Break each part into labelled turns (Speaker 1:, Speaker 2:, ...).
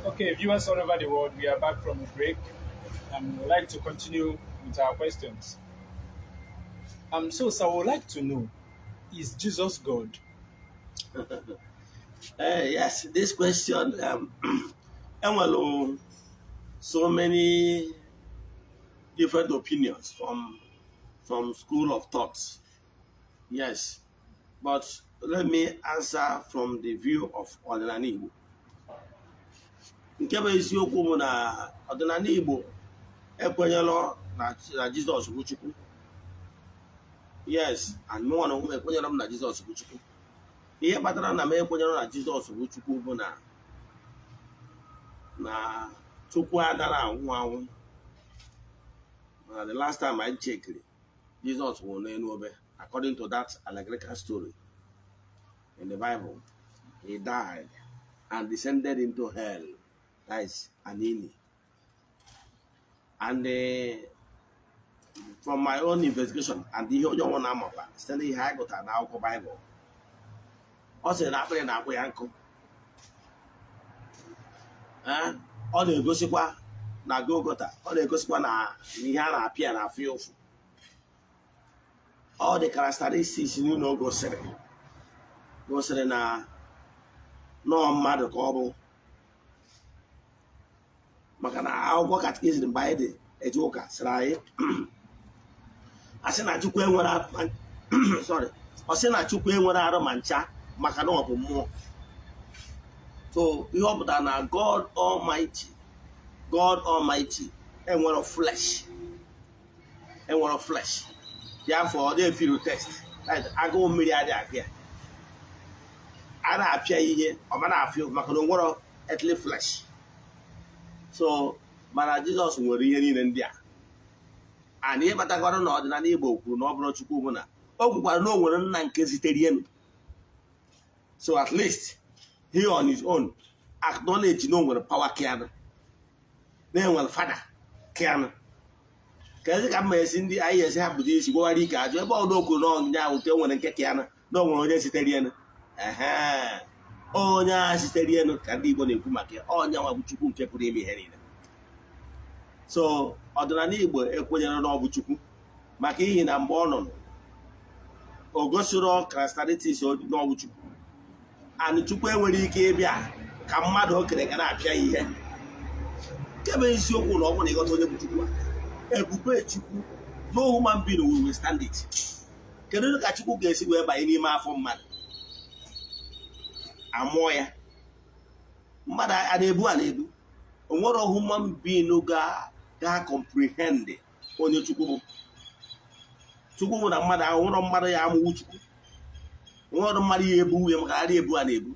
Speaker 1: Okay, viewers all over the world, we are back from a break and we'd like to continue with our questions. So I would like to know, is Jesus God?
Speaker 2: Yes, this question, enwere so many different opinions from school of thoughts. Yes, but let me answer from the view of ọdịnala Igbo. Nke bụ eziokwu bụ na ọdịnala Igbo ekwenyela na Jizọs bụ Chukwu. Yes, and mụnwa na onwe m ekwenyere m na Jizọs bụ Chukwu. Ihe kpatara na m ekwenyere na Jizọs bụ Chukwu bụ na Chukwu adara anwụ anwụ. Na the last time I checked, Jizọs nwụrụ n'elu obe. According to that allegorical story in the Bible, he died and descended into hell, that is Anini. And from my own investigation and ihe onye ọnwụ na-amakwa site n'ihe anyị gụtara n'akwụkwọ Bible, ọ sịrị na akpịrị na-akpụ ya nkụ. Eh, ọ na-egosikwa na Golgotha, ọ na-egosikwa na ihe a na-apịa na afụ ya ụfụ. Ọ dị characteristics niile o gosiri na nọọ mmadụ ka ọ bụ, maka na akwụkwọ catechism mgbe anyị dị eje ụka sịrị anyị, asị na Chukwu enwere, sorry, ọ sị na Chukwu enwere arụ ma ncha, maka na ọ bụ mmụọ. So ihe ọ pụtara na God Almighty, God Almighty enwere flesh, enwere flesh. Therefore, ọ na-efiru thirst, agụụ mmiri adịghị agụ ya. A na-apịa ihe, ọ ma na-afịa, maka na o nwere earthly flesh. So mana Jizọs nwere ihe niile ndị a. And ihe kpatakwara na ọdịnala Igbo kwuru na ọ bụrụ Chukwu bụ na o kwukwara na o nwere nna nke zitere enu. So at least he on his own acknowledge na o nwere power kianụ, na enwere father kianụ. Ka ezi ka mma esi ndị anyị esi hapụta isi gwawara ike ajụ ebe ọdụ okwu na ọnya ahụ nke nwere nke kianụ, na o nwere onye zitere enu. Ehe, onye a zitere enu ka ndị Igbo na-ekwu maka ya. Onye nwa bụ Chukwu nke pụrụ ime ihe niile. So ọdịnala Igbo ekwenyere na ọ bụ Chukwu, maka ihi na mgbe ọ nọ, o gosiro characteristics na ọ bụ Chukwu. And Chukwu enwere ike ịbịa ka mmadụ o kere ga na-apịa ihe. Nke bụ eziokwu na ọ bụrụ na ịghọta onye bụ Chukwu a, ebube Chukwu, no human being will withstand it. Kedu ka Chukwu ga-esi wee banye n'ime afọ mmadụ amụọ ya? Mmadụ a na-ebu a na-ebu, o nwere human being ga comprehend onye Chukwu bụ. Chukwu bụ na mmadụ ahụ nwere mmadụ ya amụwu Chukwu, nwere mmadụ ya ebu ya, maka ara ebu a na-ebu.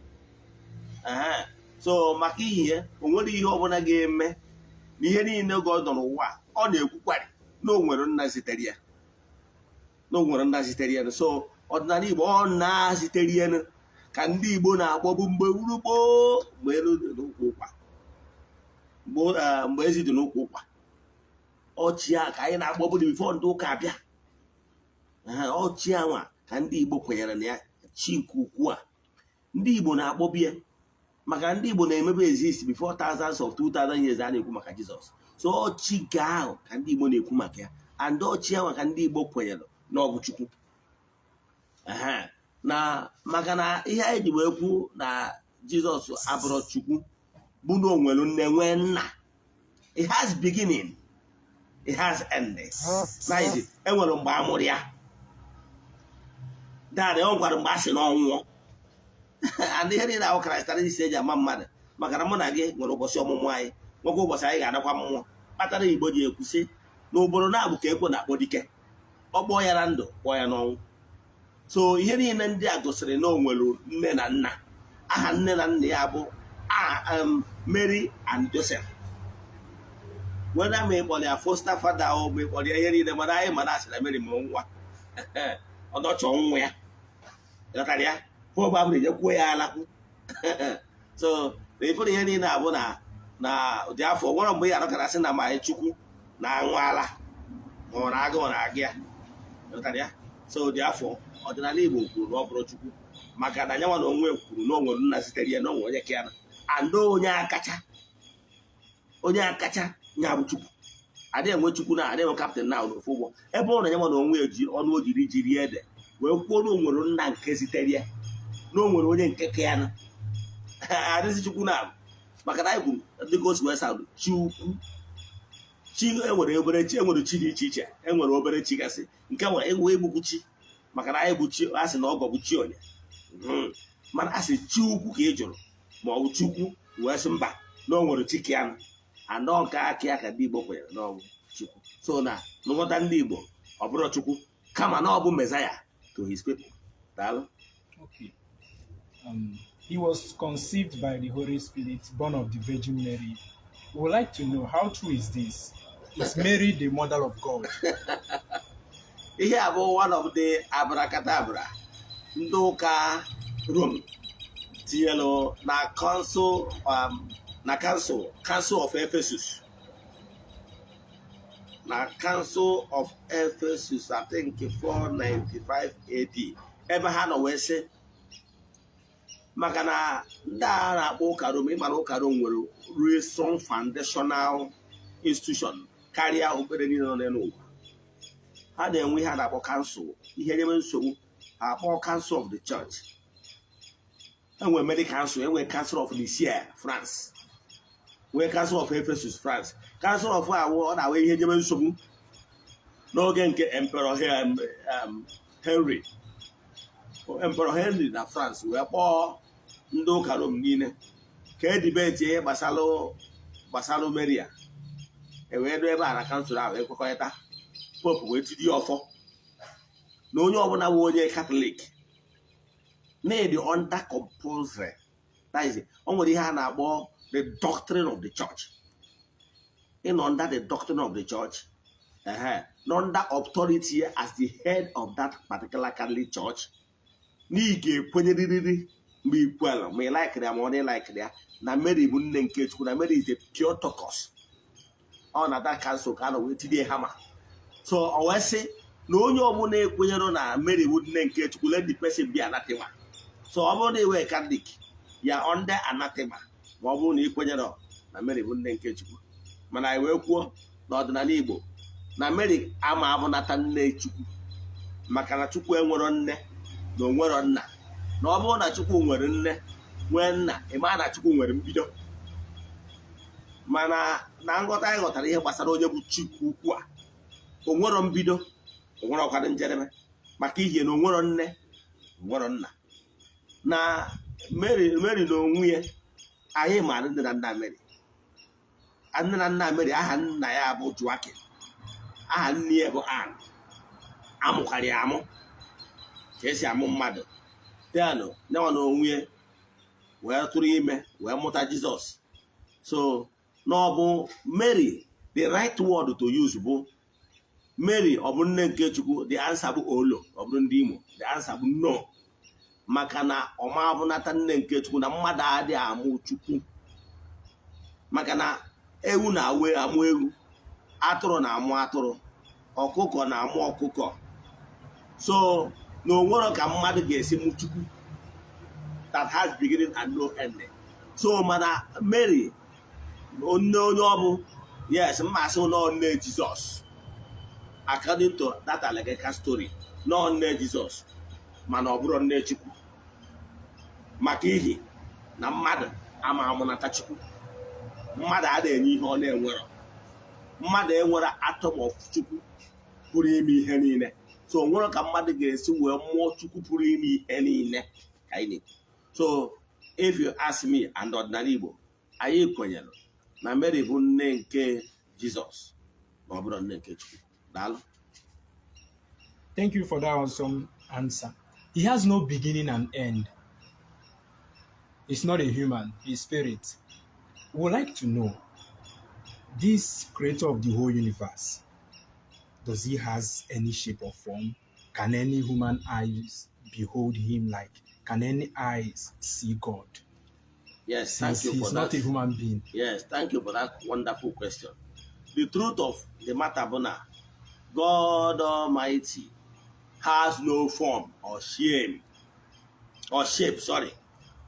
Speaker 2: So maka ihe o nwere ihe ọbụla ga-eme na ihe niile oge ọ nọ n'ụwa, ọ na-ekwukwarị na o nwere nna zitere ya, na o nwere nna zitere ya. So ọdịnala Igbo, ọ na-zitere ya ka ndị Igbo na-akpọbu mgbe wuru gboo, mgbe elu dị n'ụkwụ ụkwa, mgbe ezi dị n'ụkwụ ụkwa ọchị a ka anyị na-akpọbu before ndị ụka abịa. Ọchị anwa ka ndị Igbo kwenyere na ya, chi nke ukwuu a ndị Igbo na-akpọbu ya, maka ndị Igbo na-emebe exist before thousands of 2000 years a na-ekwu maka Jizọs. So ọchị nke ahụ ka ndị Igbo na-ekwu maka ya, and ọchị ahụ ka ndị Igbo kwenyere na ọ bụ Chukwu. Na maka na ihe anyị ji wee kwu na Jizọs abụrụ Chukwu bụ na o nwere nne, nwee nna. It has beginning, it has end. Na izi enwere mgbe a mụrụ ya dad, e nwekwara mgbe a sị na ọ nwụọ. And ihe niile ahụ characteristics eji ama mmadụ, maka na mụ na gị nwere ụbọchị ọmụmụ anyị, nwekwa ụbọchị anyị ga-anakwa mmụọ. Kpatara Igbo ji ekwusị na obodo na-abụ ka ekwe na-akpọ dike, ọ kpọọ ya na ndụ, kpọọ ya n'ọnwụ. So ihe niile ndị a gosiri na o nwere nne na nna. Aha nne na nna ya bụ Mary and Joseph. Whether ma ị kpọrọ ya foster father o, ma ị kpọrọ ya ihe niile, mana anyị mana asị na Mary mụrụ nwa, ọ nọchọ nwa ya, ghọtara ya. Pope abụrụ ejekwuo ya alakwu. So na ifuru ihe niile abụ na ụdị afọ nwere mgbe ya anọkara sị na ma Chukwu na-aṅụ ala ma ọ na-agụ, ọ na-agụ ya, ghọtara ya. So ụdị afọ ọdịnala Igbo kwuru na ọ bụrụ Chukwu, maka na nyanwa na onwe kwuru na o nwere nna zitere ya, na o nwere onye ka ya na and onye akacha. Onye akacha nya bụ Chukwu. Adịghị enwe Chukwu na adịghị enwe captain na n'ofu ụgbọ ebe ọ na-enye na onwe ya ji ọnụ o jiri ji rie ede wee kwuo na o nwere nna nke zitere ya, na o nwere onye nke ka ya nụ adịzi Chukwu na, maka na anyị kwuru dịka o si wee sound chi ukwu, chi enwere obere chi, enwere chi dị iche iche, enwere obere chi gasị nke nwere enwe egbukwu chi, maka na anyị bụ chi, a sị na ọgọ bụ chi onye. Mana a sị chi ukwu ka ị jụrụ ma ọ bụ Chukwu, wee sị mba, na o nwere chi ka ya nụ anọ nke aka ya ka ndị Igbo kwenyere na ọ bụ Chukwu. So na nghọta ndị Igbo, ọ bụrụ Chukwu kama na ọ bụ Messiah to his people. Daalụ.
Speaker 1: Okay. He was conceived by the Holy Spirit, born of the Virgin Mary. We would like to know, how true is this? Is Mary the mother of God?
Speaker 2: Ihe a bụ one of the abracadabra ndị ụka Rome tinyelu na council, na council of Ephesus, na Council of Ephesus, I think 495 AD, ebe ha nọ wee sị, maka na ndị a na-akpọ ụka Rome, ịmara ụka Rome nwere real strong foundational institution karịa okpukpere niile nọ n'elu ụwa. Ha na-enwe ihe a na-akpọ council, ihe nyeme nsogbu ha akpọ council of the church. Enwe many council, enwe Council of Nicaea, France, nwee Council of Ephesus, France. Council of awụ ọ na-awe ihe nyeme nsogbu n'oge nke Emperor Henry, Emperor Henry na France wee kpọọ ndị ụka Rome niile ka e debate ihe gbasalụ Maria. E wee doo ebe a na council ahụ ekwekọrịta, Pope wee tinye ọfọ na onye ọbụla bụ onye Katọlik na-edi under compulsory, that is, o nwere ihe a na-akpọ the doctrine of the church, in under the doctrine of the church, under authority as the head of that particular Catholic Church, na ị ga-ekwenyerịrị mgbe ikwelu ma ị likeri ya ma ọ na ịlikeri ya, na Mary bụ nne nke Chukwu, na Mary is the Theotokos. Ọ na that council ka a nọ wee tinye hama. So ọ wee sị na onye ọbụla ekwenyere na Mary bụ nne nke Chukwu, let the person be anathema. So ọ bụrụ na ị wee Catholic, ya under anathema ma ọ bụrụ na ị kwenyere na Mary bụ nne nke Chukwu. Mana anyị wee kwuo n'ọdịnala Igbo na Mary ama abụnata nne Chukwu, maka na Chukwu enwero nne na onwero nna, na ọ bụrụ na Chukwu nwere nne nwee nna, ị maa na Chukwu nwere mbido. Mana na nghọta anyị ghọtara ihe gbasara onye bụ Chukwu ukwu a, onwero mbido, onwero ọkwado njedebe, maka ihe na onwero nne, onwero nna. Na Mary, Mary na onwe ya, anyị maara nne na nna Mary. Nne na nna Mary, aha nna ya bụ Joaquin, aha nne ya bụ Ann. Amụkarị amụ ka esi amụ mmadụ tenụ nyanwa na onwe ya wee tụrụ ime wee mụta Jizọs. So na ọ bụ Mary, the right word to use bụ Mary ọ bụ nne nke Chukwu? The answer bụ olo. Ọ bụrụ ndị Imo, the answer bụ no, maka na ọma abụnata nne nke Chukwu, na mmadụ adịghị amụ Chukwu, maka na ewu na-awụ amụ ewu, atụrụ na-amụ atụrụ, ọkụkọ na-amụ ọkụkọ. So na onwero ka mmadụ ga-esi mụ Chukwu that has beginning and no ending. So mana Mary nne onye ọ bụ, yes, mma asị nọ nne Jizọs according to that allegorical story, nọ nne Jizọs, mana ọ bụrụ nne Chukwu, maka ihi na mmadụ ama amụnata Chukwu. Mmadụ a na-enye ihe ọ na-enwero. Mmadụ enwere atom of Chukwu pụrụ ime ihe niile. So o nwere ka mmadụ ga-esi wee mụọ Chukwu pụrụ ime ihe niile ka anyị na-ekwu. So if you ask me and ọdịnala Igbo, anyị kwenyere na Mary bụ nne nke Jizọs, ma ọ bụrụ nne nke Chukwu. Daalụ.
Speaker 1: Thank you for that awesome answer. He has no beginning and end. He's not a human, he's spirit. We would like to know, this creator of the whole universe, does he has any shape or form? Can any human eyes behold him? Like, can any eyes see God?
Speaker 2: Yes, thank
Speaker 1: Since
Speaker 2: you
Speaker 1: he's
Speaker 2: for
Speaker 1: not
Speaker 2: that.
Speaker 1: a human being.
Speaker 2: Yes, thank you for that wonderful question. The truth of the matter bụ na God Almighty has no form or shame or shape, sorry.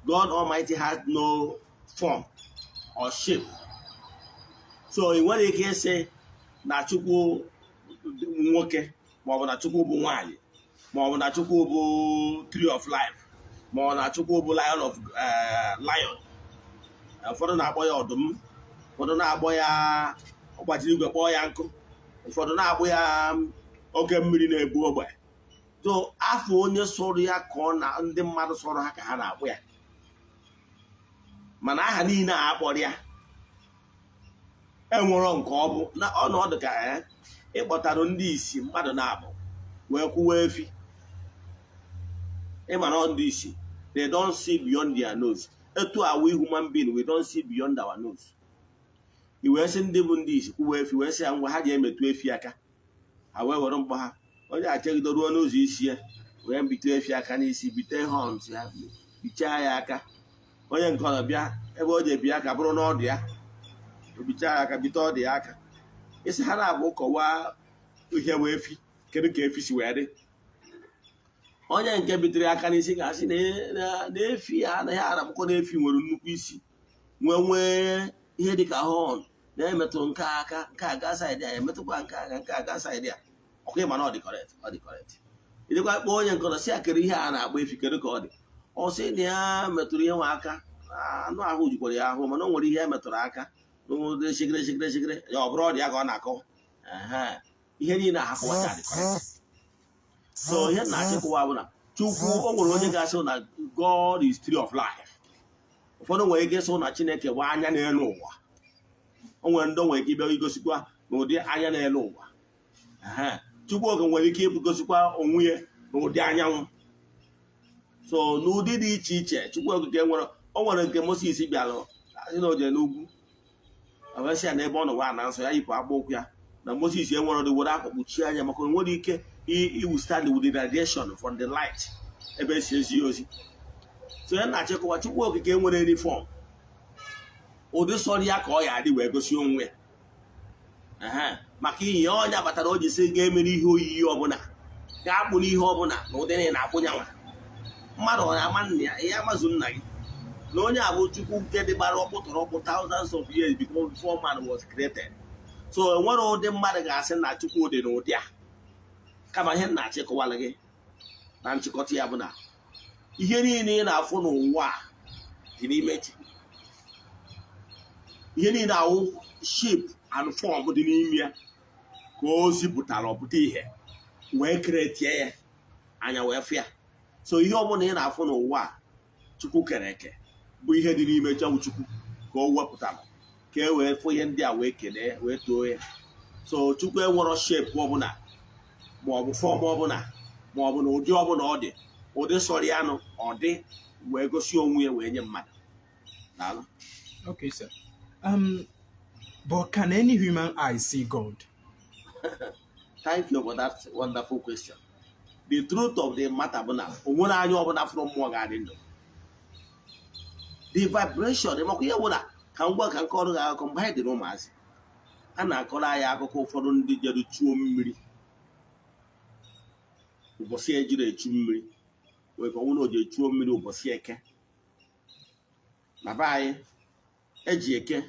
Speaker 2: God Almighty has no form or shape. So ị nwere ike ịsị na Chukwu nwoke, maọbụ na Chukwu bụ nwaanyị, maọbụ na Chukwu bụ tree of life, maọbụ na Chukwu bụ lion of lion. Ụfọdụ na-akpọ ya ọdụm, ụfọdụ na-akpọ ya ọgbajiri igwe, kpọọ ya nkụ, ụfọdụ na-akpọ ya oke mmiri na-ebu ogbe. So afọ onye sọrọ ya ka ọ na ndị mmadụ sọrọ ha ka ha na-akpụ ya, mana aha niile a akpọrọ ya enwero nke ọ bụ na ọnọdụ ka ya. Ịkpọtara ndị isi mmadụ na-abụ wee kwuwa efi, ịma na ndị isi, they don't see beyond their nose. Etu a we human being, we don't see beyond our nose. I wee sị ndị bụ ndị isi kwuwa efi, wee sị ya ngwa, ha ji emetụ efi aka. Ha wee were mkpọ ha, onye achegido ruo n'ụzọ isi ya, wee bite efi aka n'isi, bite horns ya, bichaa ya aka. Onye nke ọzọ bịa ebe o ji ebi aka bụrụ n'ọdụ ya, o bichaa ya aka, bite ọdụ ya aka. Isi ha na-abụ kọwaa ihe bụ efi, kedu ka efi si wee dị? Onye nke bitere aka n'isi ga-asị na efi ya anaghị arabụkọ na efi nwere nnukwu isi, nwee ihe dịka horn, na-emetụ nke aka, nke aga side a, emetụkwa nke aka, nke aga side a. Ọkwa ịma na ọ dị correct, ọ dị correct. Ịdịkwa kpọọ onye nke ọzọ, si ya kere ihe a na-agba efi, kedu ka ọ dị? Ọ sị na ya metụrụ ihe nwa aka, anụ ahụ jikwara ya ahụ, mana o nwere ihe e metụrụ aka n'ụdị shigiri shigiri shigiri ya. Ọ bụrụ ọ dị ya ka ọ na-akọ. Ihe niile a ha kọwacha dị correct. So ihe na-achịkọwa bụ na Chukwu, o nwere onye ga-asị na God is tree of life. Ụfọdụ nwere ike ịsị na Chineke bụ anya n'elu ụwa. O nwere ndị nwere ike ịbịa igosikwa n'ụdị anya n'elu ụwa. Chukwu oge nwere ike igosikwa onwe ya n'ụdị anyanwụ. So n'ụdị dị iche iche Chukwu Okike nwere. O nwere nke Moses bịara asị na o jere n'ugwu, wee sị ya na ebe ọ nọ nwa na nsọ ya yipụ akpụ ụkwụ ya, na Moses enwere ọdị were akwa kpuchie anya, maka o nwere ike withstand with the radiation from the light ebe esi ezi ozi. So ya na-achịkọwa, Chukwu Okike nwere any form, ụdị sọrọ ya ka ọ ya adị wee gosi onwe ya, maka ihe ọnya batara o ji sị ga-emere ihe oyiyi ọbụla, ga-akpụ n'ihe ọbụla na ụdị na na-akpụ nyanwa mmadụ. Ọ na-ama nna ya ihe amazu nna gị na onye a bụ Chukwu nke dị gbara ọkpụtọrọkpụ thousands of years before man was created. So enwere ụdị mmadụ ga-asị na Chukwu dị n'ụdị a. Kama ihe na-achịkọwala gị na nchịkọta ya bụ na ihe niile ị na-afụ n'ụwa a dị n'ime Chukwu. Ihe niile ahụ, shape and form dị n'ime ya ka o zipụtara, ọpụta ihe wee create ya anya wee fịa. So ihe ọbụla ị na-afụ n'ụwa a Chukwu kere eke bụ ihe dị n'ime Chukwu ka o wepụtara ka e wee fụ ihe ndị a, wee kelee, wee too ya. So Chukwu enwero shape ọbụla, ma ọ bụ form ọbụla, ma ọ bụ na ụdị ọbụla ọ dị, ụdị sọrọ ya nụ ọ dị wee gosi onwe ya wee nye mmadụ. Daalụ.
Speaker 1: Okay, sir. But can any human eye see God?
Speaker 2: Thank you for that wonderful question. The truth of the matter bụ na o nwere anya ọbụla fụrụ mmụọ ga-adị ndụ. The vibration, makwa ihe bụ na ka m gwa ka nke ọrụ gị akụkọ. Mgbe anyị dị n'ụmụazị, a na-akọrọ anyị akụkọ ụfọdụ ndị jere chuo mmiri ụbọchị ejiri echu mmiri, wee ka ọ bụrụ na o ji echuo mmiri ụbọchị Eke. Na be anyị, eji Eke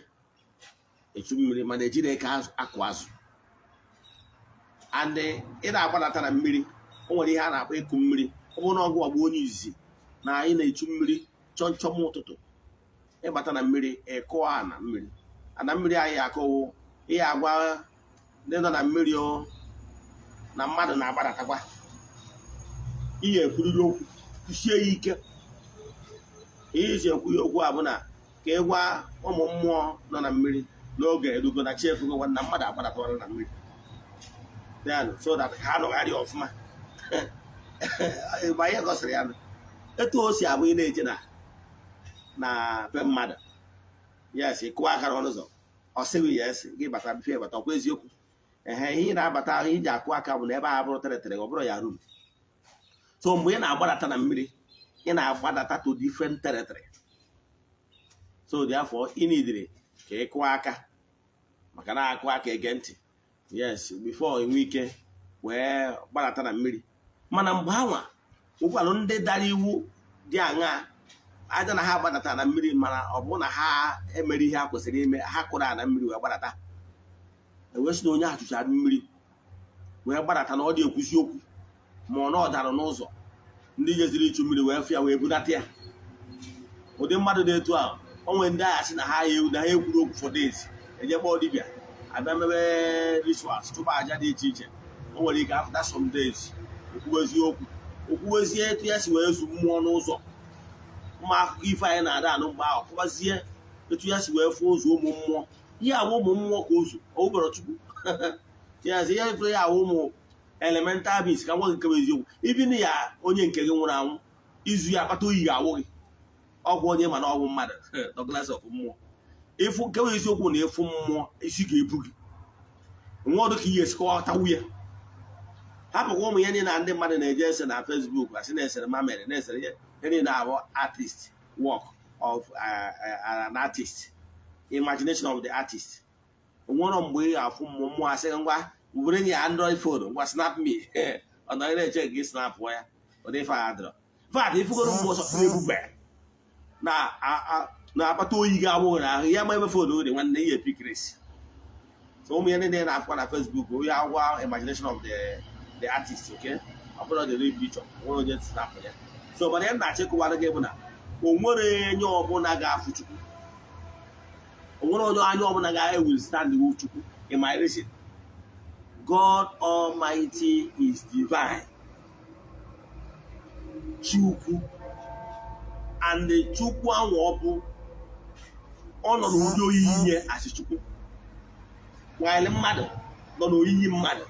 Speaker 2: echu mmiri, mana ejiri Eke akụ azụ. And ị na-agbadata na mmiri, o nwere ihe a na-akpọ ịkụ mmiri. Ọ bụrụ na ọgụ ọgbụ onye izizi na anyị na-echu mmiri chọm chọm ụtụtụ, ịbata na mmiri, ịkụọ ana mmiri, ana mmiri anyị akụwụ ihe agwa ndị nọ na mmiri o na mmadụ na-agbadatakwa. Ihe ekwuriri okwu kwusie ya ike. Ihe isi ekwu ya okwu a bụ na ka ị gwa ụmụ mmụọ nọ na mmiri n'oge erugo na chi efugo na mmadụ agbadatawara na mmiri, then so that ha nọgharị ọfụma. Ma ihe gosiri ya etu o si abụ, ị na-eje na be mmadụ, yes, kụọ aka n'ọnụ ụzọ, ọ sịghị yes, gị bata bife bata. Ọkwa eziokwu? Ehe, ihe ị na-abata ahụ iji akụ aka bụ na ebe a bụrụ territory, ọ bụrụ ya room. So mgbe ị na-agbadata na mmiri, ị na-agbadata to different territory. So therefore ị nidiri ka ị kụọ aka, maka na akụ aka ege ntị, yes, before enwe ike wee gbadata na mmiri. Mana mgbe anwa ụkwalụ ndị dara iwu dị aṅaa aja na ha gbadata na mmiri, mana ọ bụrụ na ha emere ihe ha kwesịrị ime, ha kụrụ na mmiri wee gbadata. Ewee sị na onye ahụ chụchara mmiri wee gbadata, na ọ dị ekwuzi okwu, ma ọ na ọ dara n'ụzọ, ndị jeziri ịchụ mmiri wee fịa wee bunata ya. Ụdị mmadụ dị etu a, o nwere ndị agha sị na ha na ha ekwuru okwu for days. Eje kpọọ dibịa, abịa mebe rituals, chụba aja dị iche iche. O nwere ike after some days okwuwezie okwu, okwuwezie etu ya si wee zu mmụọ n'ụzọ. Ụmụ akụkọ ifo anyị na-ada anụ mgbe ahụ, kọwazie etu ya si wee fụ ụzọ ụmụ mmụọ. Ihe awụ ụmụ mmụọ ka ozu owubere Chukwu ya ihe fere ya awụ ụmụ elemental beings. Ka nwa gị nke bụ eziokwu, even ya onye nke gị nwụrụ anwụ, izu ya akpata oyi ga-awụ gị ọgwụ onye, mana ọgwụ mmadụ, Douglas of mmụọ. Ịfụ nke bụ eziokwu na ịfụ mmụọ, isi ga-ebu gị nwa ọdụ ka ihe esikọtawu ya. Hapụkwa ụmụ ya niile na ndị mmadụ na-eje ese na Facebook, asị na-esere mamịrị, na-esere ihe niile abụ artist, work of an artist, imagination of the artist. Nwere mgbe ị ga-afụ mmụọ, mmụọ asị gị, "Ngwa, were nye Android phone, ngwa, snap me." Ọ nọghị na-eche gị snap ya. Ụdị ife a dịrọ vat ifugoro mmụọ sọ ebube na-akpata oyi ga-agbụghị n'ahụ ya. Ma ebe phone dị, nwanne, ihe epikirisi. So ụmụ ya niile na-afụkwa na Facebook, onye agwa imagination of the artist, okay? Ọ bụrụ the real picture, nwere onye snap ya. So mana ya na-achịkọwara gị bụ na o nwere onye ọbụla ga-afụ Chukwu, o nwere onye anya ọbụla ga-withstand iwu Chukwu. In my reason, God Almighty is divine, Chukwu, and Chukwu ahụ ọ bụ, ọ nọ n'ụdị oyiyi ya asị Chukwu, while mmadụ nọ n'oyiyi mmadụ.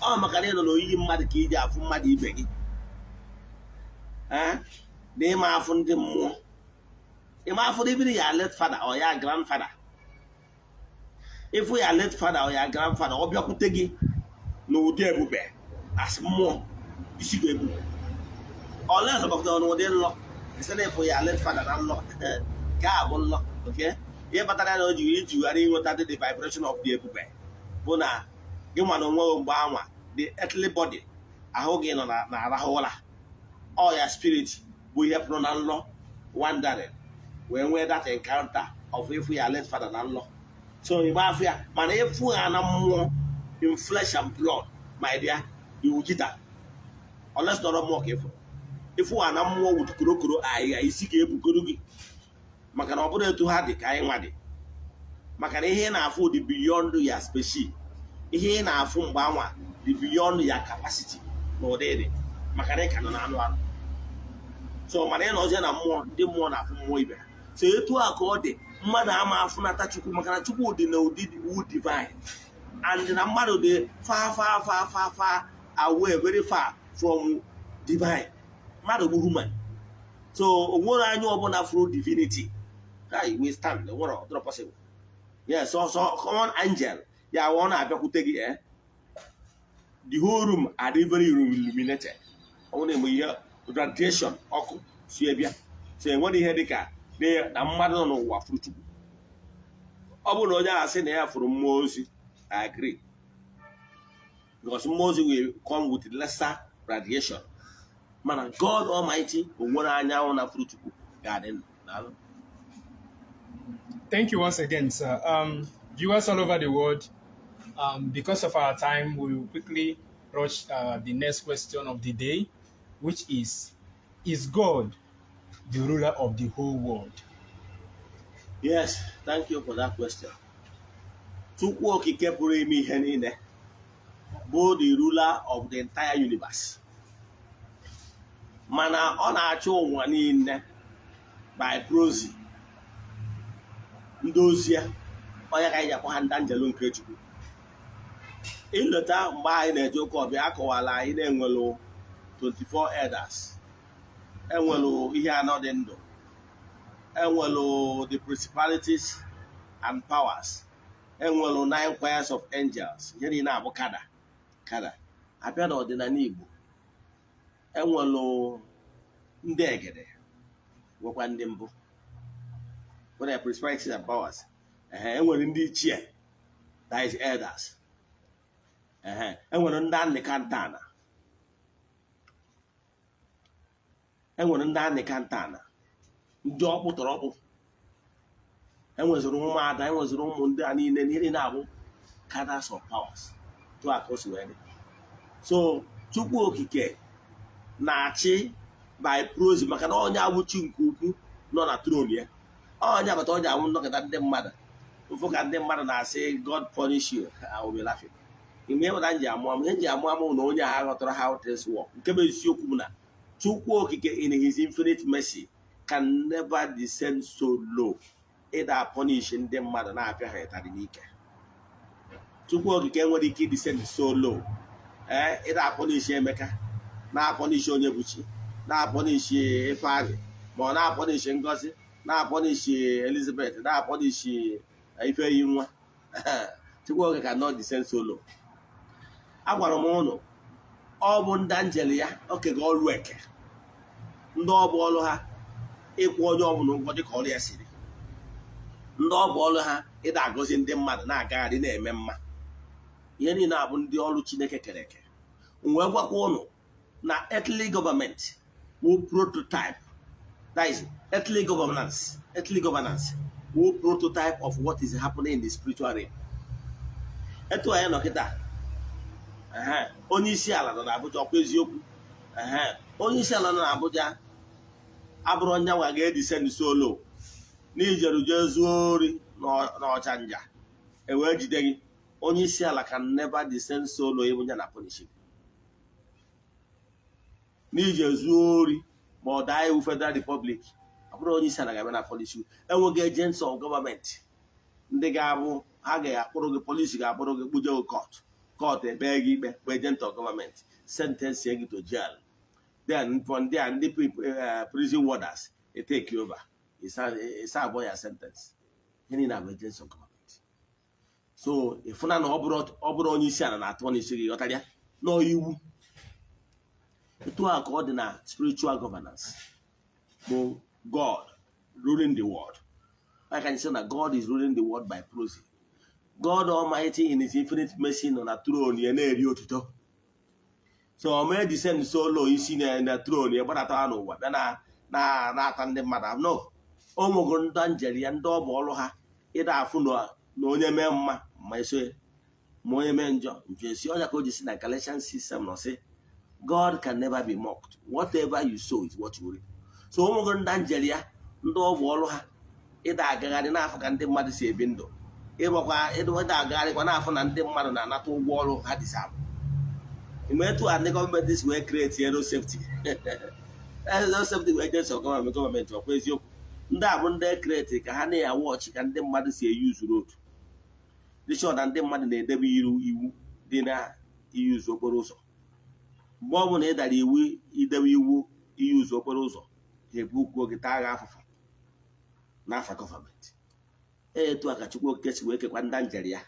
Speaker 2: Ọ maka na ị nọ n'oyiyi mmadụ ka iji afụ mmadụ ibe gị na ịma afụ ndị mmụọ, ịma afụ even ya late father or ya grandfather. Ịfụ ya late father or ya grandfather, ọ bịakwute gị n'ụdị ebube asị mmụọ, isi ga-ebu unless ọ bịakwute n'ụdị nlọ. Isi na ịfụ ya late father na nlọ, nke a bụ nlọ, okay? Ihe kpatara na o ji iji ghara ịnweta the vibration of the ebube bụ na gị nwa na onwe gị mgbe anwa, the earthly body, ahụ gị nọ na arahụ ụra. Ọ ya spirit bụ ihe pụrụ na nlọ, wandering, wee nwee that encounter of ịfụ ya late father na nlọ. So ịgba afụ ya, mana ịfụ ya na mmụọ in flesh and blood, my dear, you will jitter, unless nọrọ mmụọ ka ịfụ. Ịfụ ha na mmụọ with korokoro ahịhịa, isi ga-ebukoro gị, maka na ọ bụrụ etu ha dị ka anyị nwa dị, maka na ihe ị na-afụ dị beyond ya species. Ihe ị na-afụ mgbe anwa dị beyond ya capacity na ụdị dị, maka na ị ka nọ na anụ arụ. So mana ị nọzie na mmụọ, ndị mmụọ na-afụ mmụọ ibe ha. So etu a ka ọ dị, mmadụ ama afụnata Chukwu, maka na Chukwu dị na ụdị wu divine, and na mmadụ dị far, far, far, far, far away, very far from divine. Mmadụ bụ human, so o nwere anya ọbụla fụrụ divinity kai we stand, nwere ọdịrọ possible. Yes, so so common angel ya, ọ na-abịakwute gị, the whole room adị very illuminated. Ọ na-eme ihe radiation ọkụ si bịa. So enwere ihe dịka na mmadụ nọ n'ụwa fụrụ Chukwu. Ọ bụrụ na onye ahụ sị na ya fụrụ mmụọ ozi, I agree, because mmụọ ozi will come with lesser radiation. Mana God Almighty, o nwere anyanwụ na fụrụ Chukwu ga-adị ndụ. Daalụ.
Speaker 1: Thank you once again, sir. Viewers all over the world, because of our time, we will quickly rush the next question of the day, which is God the ruler of the whole world?
Speaker 2: Yes, thank you for that question. Chukwu Okike pụrụ ime ihe niile bụ the ruler of the entire universe. Mana ọ na-achị ụwa niile by proxy. Ndị ozi ya, onye ka anyị ji akpọ ha ndị anjelu nke Chukwu. Ịlọta mgbe anyị na-eje ụka ọbịa, akọwala anyị na-enwelu 24 elders, enwelu ihe anọ dị ndụ, enwelu the principalities and powers, enwelu nine choirs of angels. Ihe niile abụ kada kada. Abịa n'ọdịnala Igbo, enwelu ndị egede, nwekwa ndị mbụ, nwere principalities and powers. Ehe, enwere ndị ichie, that is elders. Ehe, enwere ndị anịkantana, enwere ndị anịkantana, ndị ọkpụ tọrọ ọkpụ, enweziri ụmụada, enweziri ụmụ ndị a niile. Ihe niile abụ Cadres of powers tụ aka o si wee dị. So Chukwu Okike na-achị by proxy, maka na onye awụchi nke ukwu nọ na throne ya. Onye agbata onye awụ nnọkọta ndị mmadụ mfụ ka ndị mmadụ na-asị, "God punish you," I will be laughing. Ime ịmụta nji amụ amụ, ihe nji amụ amụ na onye agha ghọtara how things work. Nke bụ eziokwu bụ na Chukwu Okike in his infinite mercy can never descend so low ịda punish ndị mmadụ, na-apịa ha ịtarị n'ike. Chukwu Okike nwere ike descend so low, ee, ịda punish Emeka, na-apunish onye buchi, na-apunish Ifeanyị, ma ọ na-apunish Ngozi, na-apunish Elizabeth, na-apunish Ifeyi nwa. Chukwu Okike cannot descend so low. Agwara m ụnụ, ọ bụ ndị angel ya okege ọrụ eke, ndị ọ bụ ọrụ ha ịkwụ onye ọbụla ụgwọ dịka ọrụ ya siri, ndị ọ bụ ọrụ ha ịda agọzi ndị mmadụ, na-agagharị na-eme mma. Ihe niile abụ ndị ọrụ Chineke kere eke. M wee gwakwa ụnụ na earthly government wụ prototype, that is earthly governance wụ prototype of what is happening in the spiritual realm. Etu anyị nọ kịta, onye isi ala nọ n'Abuja. Ọkwa eziokwu? Onye isi ala nọ n'Abuja abụrụ onye nwa ga-edescend so low n'ijeru jee zuo ori n'Ọchanja, e wee jide gị. Onye isi ala can never descend so low ịbụ ya na punish gị n'ije zuo ori, ma ọ daa iwu Federal Republic. Ọ bụrụ onye isi ala ga-abịa na punish gị, enweghị agents of government ndị ga-abụ ha ga-akpụrụ gị, polisi ga-akpụrụ gị, kpuje gị court, court ekpee gị ikpe bụ agent of government, sentence gị to jail. Then from there, ndị prison warders take you over, ịsa abụọ ya sentence. Ihe niile bụ agents of government. So ịfụna na ọ bụrụ onye isi ala na-atụ n'isi gị, ghọtara ya nọọ iwu. Etu a ka ọ dị na spiritual governance bụ God ruling the world. I can say na God is ruling the world by proxy. God Almighty in his infinite mercy nọ na throne ya na-eri otuto. So ọ mee descend so low isi na throne ya gbadata n'ụwa bịa na na-ata ndị mmadụ? No. O nwego ndị angel ya, ndị ọ bụ ọrụ ha ịda afụ na onye mee mma ma eso ya, ma onye mee njọ njọ esi ọnya. Ka o ji si na Galatians 6 nọ sị, "God can never be mocked. Whatever you sow is what you reap." So o nwego ndị angel ya, ndị ọ bụ ọrụ ha ịda agagharị n'afọ ka ndị mmadụ si ebi ndụ, ịgbakwa ịda agagharịkwa n'afọ na ndị mmadụ na-anata ụgwọ ọrụ ha deserve. Mgbe etu a ndị gọọmenti si wee create road safety, road safety bụ agency of gọọmenti, gọọmenti. Ọkwa eziokwu? Ndị a bụ ndị create ka ha na-awatch ka ndị mmadụ si euse road, dị sure na ndị mmadụ na-edebe iru iwu dị na iuse okporo ụzọ. Mgbe ọ bụla ị dara iwu idebe iwu iuse okporo ụzọ, ha ebukwuo gị, taa gị afụfụ n'afa gọọmenti. Etu a ka Chukwu Okike si wee kekwa ndị angel ya,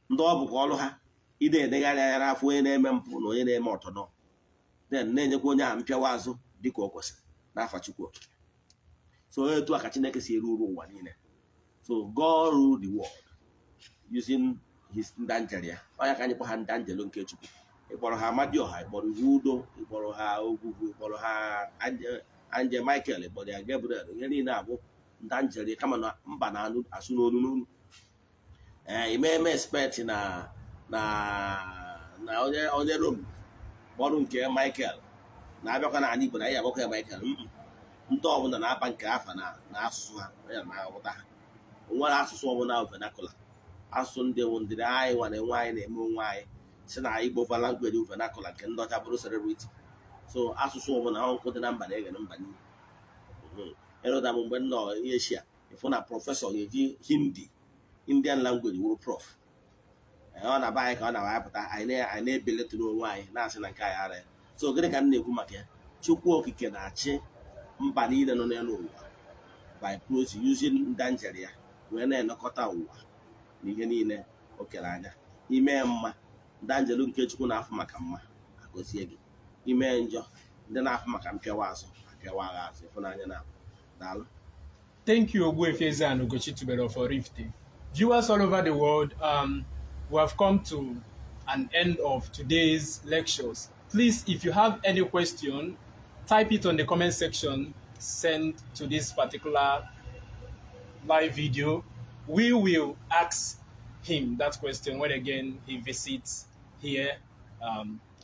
Speaker 2: ndị ọ bụkwa ọrụ ha ide edegharị anya n'afọ onye na-eme mpụ na onye na-eme ọtọnọ, then na-enyekwa onye ahụ mpịawa azụ dịka o kwesịrị n'afa Chukwu Okike. So etu a ka Chineke si eru uru ụwa niile. So God rule the world using his ndị angel ya. Ọnya ka anyị kpọ ha ndị angel nke Chukwu. Ịkpọrọ ha Amadioha, ịkpọrọ Udo, ịkpọrọ ha Ogwugwu, ịkpọrọ ha Angel Michael, ịkpọrọ ya Gabriel, ihe niile abụ ndị angel, kama na mba na-anụ asụ n'olu n'olu. Ee, ime eme expect na onye Rom kpọrọ nke Michael na-abịakwa n'ala Igbo na ya agbakọ ya Michael. Ndị ọbụla na-aba nke afa na asụsụ ha ya na-aghọta ha. Onwere asụsụ ọbụla vernacular, asụsụ ndị wụ ndị anyị nwa na-enwe, anyị na-eme onwe anyị si na Igbo language vernacular, nke ndị ọcha bụrụ celebrity. So asụsụ ọbụla nkụ dị na mba na-eghere mba niile. Erụda m mgbe m nọ Asia, ịfụ na professor ga-eji Hindi, Indian language, wụrụ prof. Ọ na-aba anyị ka ọ na-apụta, anyị na-ebeletụrụ onwe anyị, na-asị na nke anyị ara ya. So gịnị ka m na-ekwu maka ya? Chukwu Okike na-achị mba niile nọ n'elu ụwa by proxy, using ndị angel ya wee na-elekọta ụwa na ihe niile o kere anya. Ime mma, ndị angel nke Chukwu na-afụ maka mma agọzie gị. Ime njọ, ndị na-afụ maka mpịawa azụ apịawa agha azụ. Ịfụnanya na daalụ.
Speaker 1: Thank you, Ogbuefi Eze-Ana Ugochi Tubelu of Oraifite. Viewers all over the world, we have come to an end of today's lectures. Please, if you have any question, type it on the comment section, send to this particular live video. We will ask him. him that question when again he visits here.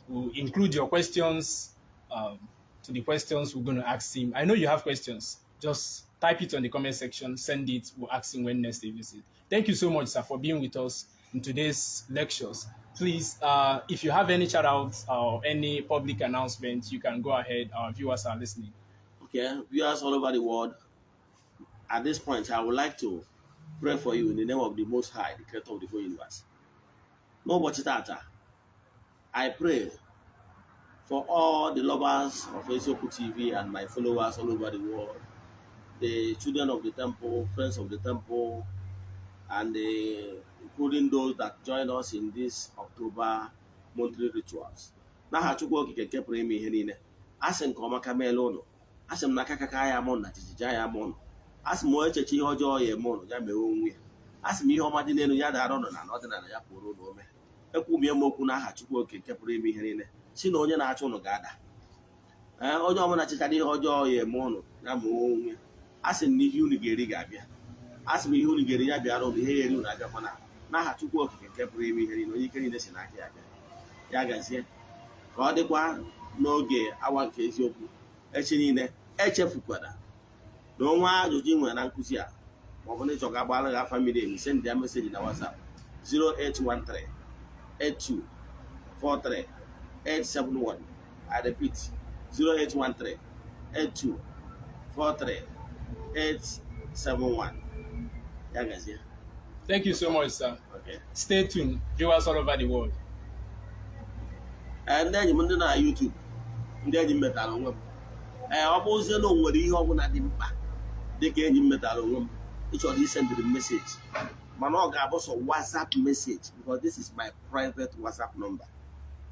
Speaker 1: We'll include your questions to the questions we're going to ask him. I know you have questions. Just type it on the comment section, send it. We'll ask him when next he visits. Thank you so much, sir, for being with us in today's lectures. Please, if you have any shout outs or any public announcement, you can go ahead. Our viewers are listening.
Speaker 2: Okay, viewers all over the world, at this point, I would like to pray for you in the name of the Most High, the Creator of the whole universe. N'ụbọchị tata, I pray for all the lovers of Eziokwu TV and my followers all over the world, the children of the temple, friends of the temple, and including those that joined us in this October monthly rituals. N'aha Chukwu Okike nke pụrụ ime ihe niile, a sị nke ọma ka meela ụnụ, a sị m na aka kaka ya ama ụnụ na jijiji ya ama ụnụ, a sị m onye echeche ihe ọjọọ ya eme ụnụ ya mewe onwe ya, a sị m ihe ọma dị n'elu ya dara ụnụ na ọdịnala ya pụrụ ụnụ ome. Ekwubie m okwu n'aha Chukwu Okike nke pụrụ ime ihe niile, si na onye na-achụ ụnụ ga-ada. Ee, onye ọbụla chechara ihe ọjọọ ya eme ụnụ ya mewe onwe ya. A sị m na ihe unu ga-eri ga-abịa, a sị m ihe unu ga-eri ya bịara ụnụ, ihe ya eri unu abịakwana, n'aha Chukwu Okike nke pụrụ ime ihe niile, onye ike niile si n'aka ya bịa. Ya gazie, ka ọ dịkwa n'oge awa nke eziokwu echi niile. Echefukwana na onwe ajụjụ ị nwere na nkụzi a, maọbụ na ịchọ ka agbara gị afa miri emi, send ya message na WhatsApp 0813 82 43 871. I repeat, 0813 82 43 871. Ya gazie.
Speaker 1: Thank you so much, sir.
Speaker 2: Okay.
Speaker 1: Stay tuned, viewers all over the world.
Speaker 2: Ee, ndị enyi m ndị na YouTube, ndị enyi m metara onwe m, ee, ọ bụrụzie na o nwere ihe ọbụla dị mkpa dịka enyi m metara onwe m, ịchọrọ isendịrị m message, mana ọ ga-abụ sọ WhatsApp message because this is my private WhatsApp number.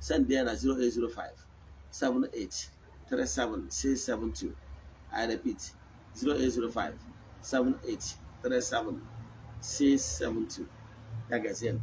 Speaker 2: Send ya na 0805 78 37 672. I repeat, 0805 78 37 672. Ya gazie.